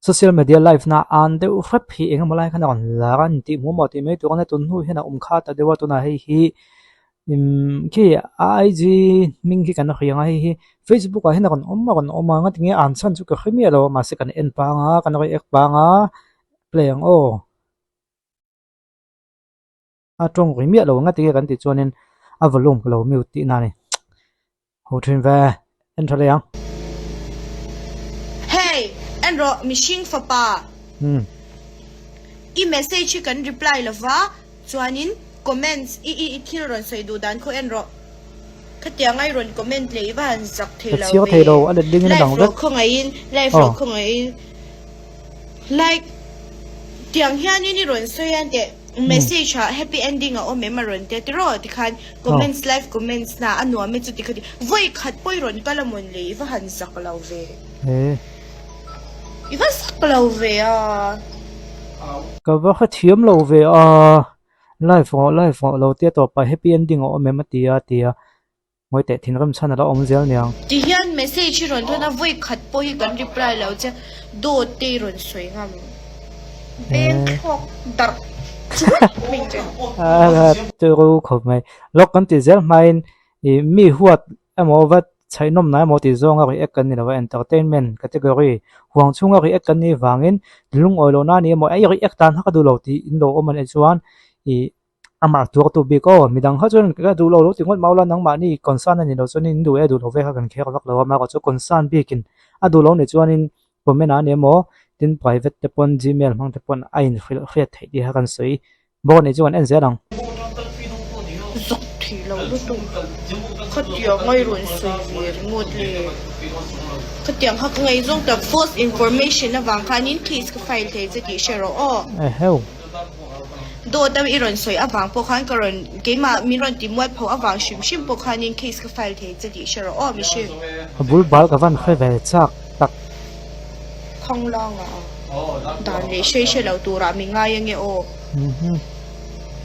Social media live na an deuh hrep hi eng emaw lai khan a rawn lar a ni tih hmuh maw tih mai tur a nia tun hnu hian a awm kha ta deuh a tunah hei hi imm khi IG hming khi kan hria ang a hei hi Facebook ah hian a rawn awm a rawn awm a ngatinge an chhan chu ka hre miah lo a mahse kan en pang a kan react pang a play ang aw. A tawng ri miah lo ngatinge kan tih chuanin a volume ka lo mute tihna a ni. Ho thin ve, en tha leh ang. Hey, en rawh mihring fapa. Umm. I message hi kan reply lova, chuanin comments i i i thil rawn sawi duh dan khaw en rawh. Khatiang a i rawn comment leh i va han zak thei Ka lo chhiar ve. thei lo, a let lingin a Live dang rawh vek. khawngaihin, live Aw. rawh khawngaihin. Like tiang hianin i rawn sawi a teh message ah happy ending a awm em a rawn tia tiraw tikhan comments live comments na a nuam e chuti khati vawi khat pawh i rawn kal a mawn le i va han zak lo ve. I va zak lo ve a. Ka va hrethiam lo ve a live rawh live rawh lo tia tawpah happy ending a awm em a ti a tia. Ngawi teh thinrim chhan a la awm zel niang. Ti hian message hi rawn thawn a, vawi khat pawh hi kan reply lo che, dawt te i rawn sawi ngam. Beng thlawk darh chuai mai che. A turu khawp mai. Lawk kan tih zel hmain ih mi huat emaw va chhaihnawm na emaw tih zawnga react kan ni lo a, entertainment category huang chhunga react kan nih vangin lungawi lohna a ni emaw ei react tan kha ka duh lo tih in lo awm a nih chuan ih Amah tuar tu bik aw, midang kha chuan ka duh lo lo ti ngawt mau la, nangmahni concern a ni lo chuan in duh e duh lo ve kha kan kher vak lo a, amaherawhchu chu concern bikin a duh lo nih chuanin comment ah a ni emaw tin private te pawn gmail hmang te pawn a inhrilh hriat theih tih kha kan sawi bawk a nih chu kan en zel ang. Zak thei lo lutuk, khatiang a i rawn sawi ve ringawt le, khatiang kha ka ngaihzawng tak false information avang khanin case ka file thei che tih hre rawh aw. Eheu. Dawt a i rawn sawi avang pawh khan ka rawn keimah min rawn ti mual pho avang hrim hrim pawh khanin case ka file thei che tih hre rawh aw mihring. A bul bal ka van hre ve chak tak. Khawng langa dan leh hrei hre lo turah mi ngai ange aw.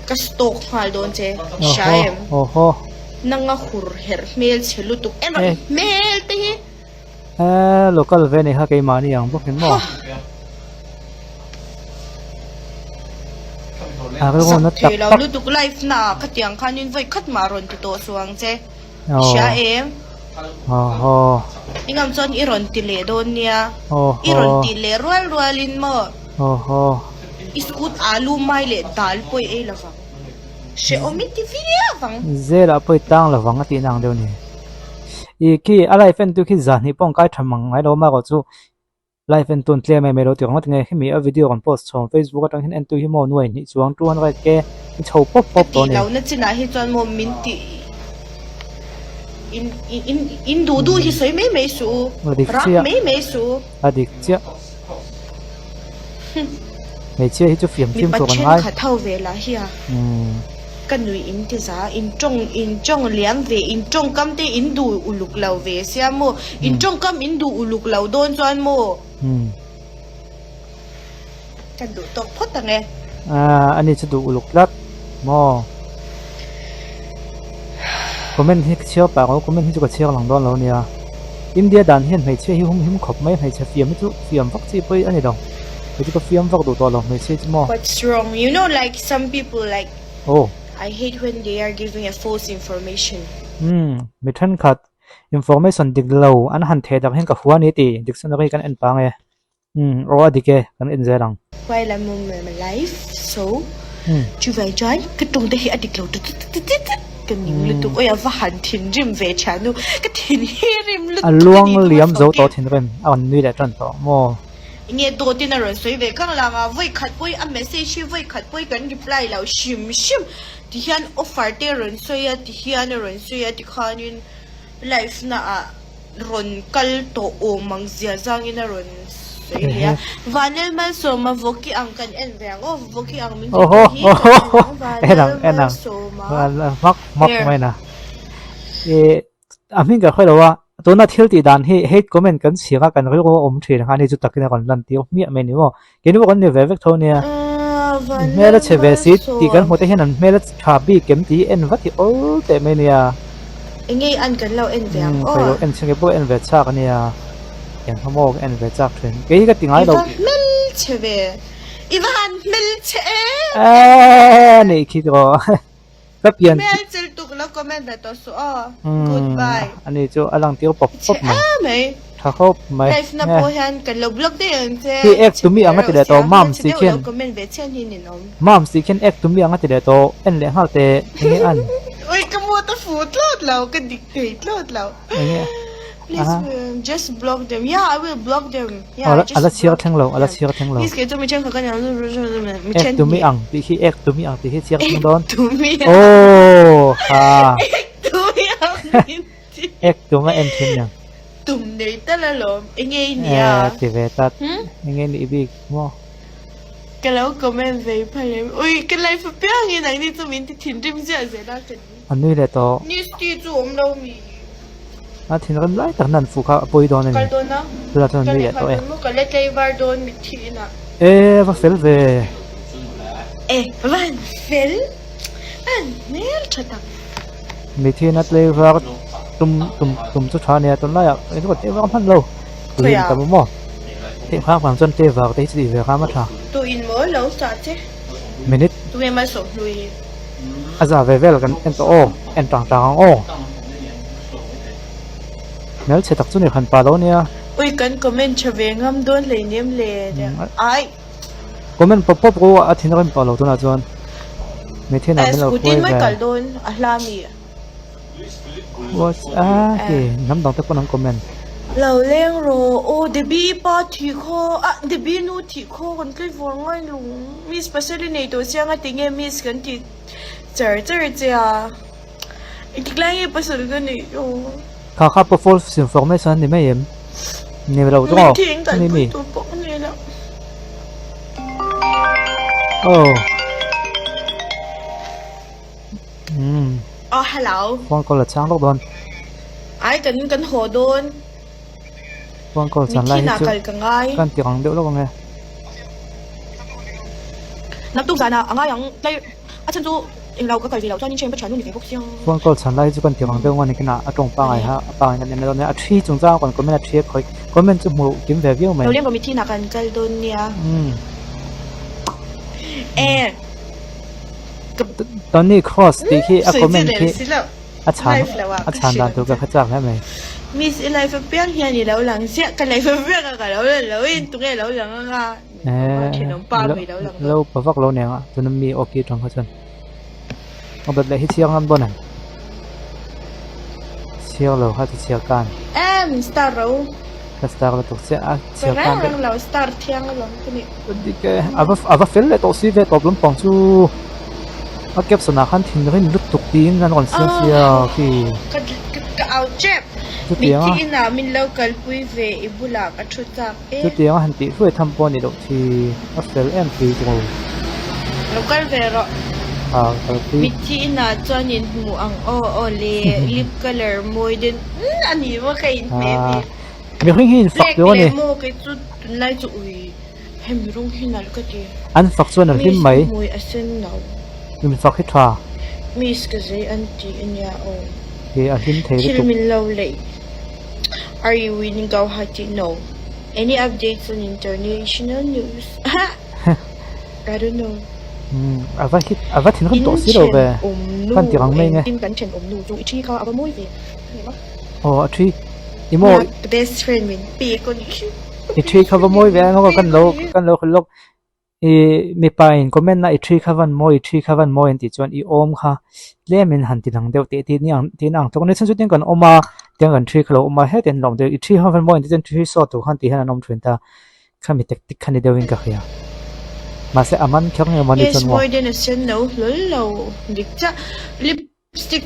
Ka stalk nghal dawn che hria em. Nanga hur herh hmel chhe lutuk en rawh i hmel te hi. Eee local ve nei kha keimahni ang bawk in maw? A rilru na tak Thei lo tak. lutuk live na ah khatiang khanin vawi khat mah rawn ti tawh suh ang che. I hria em? Awhaw. I ngam chuan i rawn ti leh dawn nia. Awhaw. I rawn ti leh rual rualin maw? Awhaw. I scoot alu mai leh dal pawh i ei lovang. Hrehawm i ti viau ang. Zelah pawh i tang lovang a tihna ang deuh a ni. I khi a live en tu khi zan hnih pawh an kai tha mang ngai lo a erawh chu live en tu an tlem em em lo tih ringawt nge hemi a video rawn post chhawm Facebook atang hian en tu hi maw nuai hnih chuang 200 k i chho pawp Ka pawp tawh tih a ni. lohna chinah hi chuan maw min tih in in in duh duh hi sawi mai mai suh u, A dik rak chiah. mai mai suh u. A dik chiah. Hmeichhia hi chu fiam Mipa fimkhur an ngai. thenkhat ho ve lah hi a. Ka nui in ti za, in tawng in tawng liam ve, in tawngkam te in duh uluk lo ve sia maw? In tawngkam in duh uluk lo dawn chuan maw? Kan duh tawk phawt ang e. A ani chu duh uluk tlat maw? Comment hi ka chhiar pah ang comment hi chu ka chhiar lang dawn lo nia. India dan hian hmeichhia hi humhim khawp mai hmeichhe fiam hi chu fiam vak chi pawh a ni lo. Kei chu ka fiam vak duh tawh lo hmeichhia chu maw. What's wrong? You know like some people like Oh. I hate when they are giving a false information. Umm mi thenkhat information dik lo an han theh dak hian ka hua a ni tih dictionary kan en pang e. Umm aw a dik e kan en zel ang. While I'm on my life so chuvai chuan ka tawng te hi a dik lo tut tut tut tut tut ka ning lutuk awi a va han thinrim ve thian u ka thin hi rim lutuk A luang liam zo tawh thinrim a rawn nui leh tan tawh maw. Nge dawt in a rawn sawi ve kang lang a vawi khat pawh a message hi vawi khat pawh kan reply lo hrim hrim ti hian offer te a rawn sawi a ti hian a rawn sawi a tikhanin life na ah Rawn kal tawh awm ang zia zangin a rawn sawi leh a. Vanel Malsawma Vawki ang kan en ve ang aw, Vawki ang min ti tu hi kan en ang Vanel Malsawma. Hmak hmak mai na. E a hming ka hre lo a, tuna thil tih dan hi hate comment kan chhiar a kan rilru a awm thin kha ani chu takin a rawn lan tir hmiah mai ni maw. Keini pawh kan ni ve vek tho nia. Hmel a chhe ve si tih kan hmuh te hian an hmel a tha bik em tih en vat hi awl teh mai nia. Enge an kan lo en ve ang aw. Khawi lo en chhung pawh en ve chak ania. Eng hma maw ka en ve chak thin. Kei hi ka ti ngai lo. I va hmel Hmelchhe ve. I va han hmelchhe em! Eee nih khi tiraw. Ka pian. Hmelchhe lutuk lo comment ve tawh suh aw. Goodbye. Ani chu a lang tir pawp pawp mai. Chhe em mai. Tha khawp mai. Live na pawh hian kan lo block daih ang che. Khi ek tumi ang a ti leh tawh mam si khian. Hmelchhe deuh lo comment ve chian hi ninawm. Mam si khian ek tumi ang a ti leh tawh en leh nghal teh enge an. Ui ka mood a fu tlawt lo ka dik thei tlawt lo. Enge Please just block them yeah I will block them yeah I just a la chhiar thleng lo a la chhiar thleng lo. Miss kei chu mi thenkhat ka ni ang mi Ek tumi ang tih khi ek tumi ang tih khi chhiar thleng dawn. Ek tumi ang. Aww ha. Ek tumi ang min ti. Ek tum a en thin niang. Tum nei tal alawm enge i nia. Eh ti ve tat enge nih bik maw. Ka lo comment ve phal em. Ui ka life apiangin ang ni chu min ti thinrim ziah zel a ka ni. A nui leh tawh. Nisty chu awm lo mi. A thinrim lai tak nan fuh kha a pawi dawn a ni. Kal dawn a. Tunah chuan a nui leh tawh e. Ka lehkha dawn maw ka la tlaivar dawn mitthi inah. E va fel ve. E va han fel. Va han hmel tha tak. Mitthi ina tlaivar tum tum tum chu tha a nia tunlaiah engemaw tlaivar hman lo. Tuin Khawiah? ka hmu maw? Theih nghak vang chuan tlaivar te hi chu tih ve kha a tha. Tuin maw lo sah che? Minute. Tunge malsawm hlui hi? A za ve vel kan en tawh aw, en tang tang ang aw. Hmelchhe tak chu ni hran pah lo nia. Ui kan comment tha ve ngam dawn hleinem le ai. Comment pawp pawp ru a thin rem pah lo tunah chuan. Mithin ah min lo Scooty khuai mai ve. kal dawn a hla mi. What's a khi hnam dang te pawn an comment. Lo leng rawh aw Debbie pa thih khaw ah Debbie nu thih khaw kan tlei vawr ngai lung Miss pasal i nei tawh chiang a tinge Miss kan tih char char che a engtik lai nge pasal ka neih aw. Kha kha pawh false information a ni mai em? Ni lo chu aw Mitthi in ani mi. kalpui tur pawh ka nei lo. Aw. Umm. Aw hello. Phone call a chang lawk dawn. Ai kan kan haw dawn. Phone call chan lai hi chu kal ka ngai. Kan ti ang deuh lawk ange. Naktuk zana a ngai ang tlai a chhan chu englo ka kal ve loh chuan in thian ka thian nu ni ve bawk sia. Phone call chan lai hi chu kan ti ang deuh nge nikin ah a tawng pangai kha a pangai kan en dawn nia a thi chungchang kan comment a thi a khawi comment chu hmuh kim ve viau mai. Lo leng committee nah kan kal dawn nia. Umm. E. Tony Kroos tih khi a comment khi a chhan a chhan dan tur ka kha chak hle mai. Miss i life apiang hian i lo lang ziah ka life apiang a ka lo lang lo in tunge lo lang anga thenawm pa mi lo lang lo pa vak lo nen a tuna mi awki atang kha chuan a dawt leh hi chhiar ngam dawn em chhiar lo kha chu chhiar kan em star ro Ka star lutuk chiah a chhiar tan reng lo star thiang alawm ka nih. Dik e, a va a va fel leh tawh si ve tawp lampang chu a caption ah khan thinrim lutuk tiin an rawn siam sia khi. Ka ka au tep. Chutiang a. Mitthi inah min lo kalpui ve i bulah ka thu chak e. Chutiang a han tih hluai tham pawh a nih loh thi a fel em pui tur. Lo kal ve rawh. A kalpui. Mitthi inah chuan in hmu ang aw aw le lip colour mawi den a ni maw ka inhmeh bik. Mihring hi in fak tur a ni. Black leh maw kei chu tunlai chu ui hemi rawng hi nalh ka ti. An fak chuan an hlim mai. Miss hmui a sen lo. In fak hi tha. Miss ka zei an ti a nia aw. He a hlim thei lutuk. Thil min lo leih. Are you in Guwahati? No. Any updates on international news? I don't know. Umm a va hit a va thinrim tawh si lo ve. Kan ti rang mai nge. In kan thenawm nu chu i thi kha a va mawi ve. Aw a thi i maw best friend min pek a nih i thi kha va mawi ve a kan lo kan lo hrilh lawk i mipa in comment na i thi kha van mawi i thi kha van mawi an tih chuan i awm kha tlem in han ti dang deuh teh tih ang tih ang tawk a ni chhan chu tin kan awm a tiang kan thi kha lo awm a hetiang an lawm deuh i thi kha van mawi an tih chuan thi sawt tur khan tih hian an awm thin ta khami tactic kha ni deuh in ka hria mahse a man kher nge maw ni chuan maw. Yes mawi den a sen lo hlawl lo dik chiah lipstick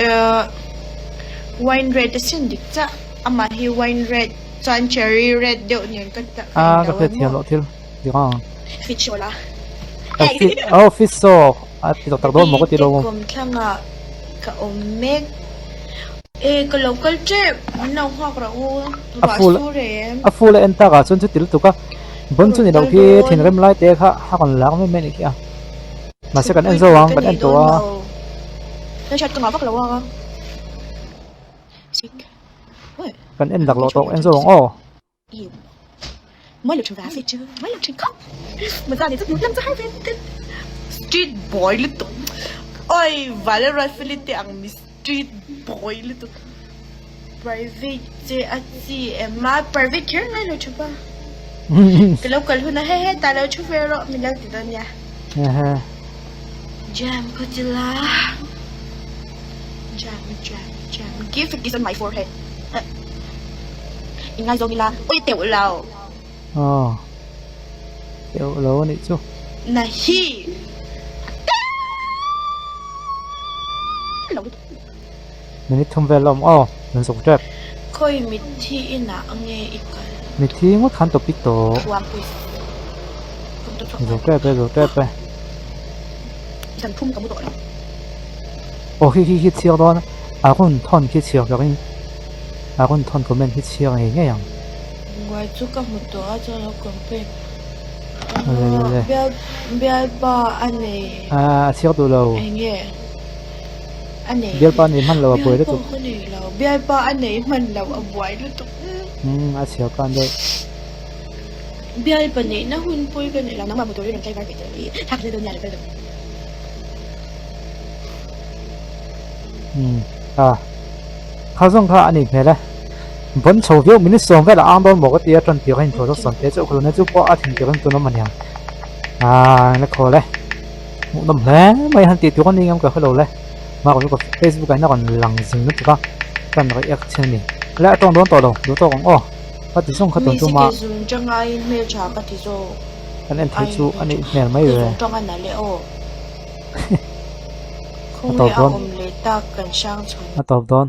Ehh wine red a sin dik chiah amah hi wine red chuan cherry red deuh nen ka ka Ah en ka lo hriat a thiam maw loh thil dik ang. Fit show la. A fit oh fit show a ti tak tak dawn maw ka ti lo maw. Ka kawmthlangah ka awm mek e ka lo kal tep min lo nghak rawh u A ruah full sur em. a full a en tak ah chuan chuti lutuk a bon chu ni loh khi thinrim lai te kha a rawn lak mai mai a nih khi a. Mahse kan en zo ang kan en tawh a. Kan en dak loh tawh en zo ang aw. Mawi lo thin ve a chu mawi lo thin khawp Maza nen chu hmuh lam chu har ve tlat Street boy lutuk Oi Vale Ruatfeli te ang mi street boy lutuk Private che a chi em a private kher ngai lo tha pa Ka lo kal hun a he he ta lo thu ve rawh min lo ti dawn nia Jam khaw chi la Jam jam jam Give a kiss on my forehead In ngaizawng ila ui teuh lo. Aw teuh lo a nih chu. Na hi a teuh lo lutuk. Minute thum vel a awm aw rawn zuk tep. Khawi mitthi inah nge i kal? Mitthi ngawt khan topic tawh. Thuampui Zuk tep e zuk tep e. Zan thum ka mu tawh lo. Aw khi khi khi chhiar dawn a rawn thawn khi chhiar ka ring a rawn thawn comment khi chhiar ngei ngei ang. Buai chu ka hmu tawh a chuan lo complain bial bialpa a nei. A chhiar duh lo. Eng nge a nei. Bialpa a nei hman lo a buai lutuk. Bialpa ka nei lo bialpa a nei hman lo a buai lutuk. Umm a chhiar khan daih. Bialpa neihna hun pawh ka nei lo nangmah hmu turin rawn tlaivar ve teh i thlak zel dawn nia lo Umm a kha zawng kha a nih hmel e vawn chho viau minute sawm velah ang dawn maw ka ti a tan tir a inthuah zawk sawn te chu khawluna chu pawh a thin tir in tun awm a niang ah la khawl e hmuhnawm hle mai han tih tur a ni ngam ka hrelo le mahka chu ka facebook ah hian a rawn lang zing lutuk a kan react thin a ni le a tawng dawn tawh lo duh tawk ang aw. Ka ti zawng kha tun tum a. Mi zung tang aiin hmeltha ka ti zawk. Kan en theih chu a nih hmel mai ve. Zung tang a na leh aw. Khawnge a awm leh tak kan hrang chhawn. A tawp dawn.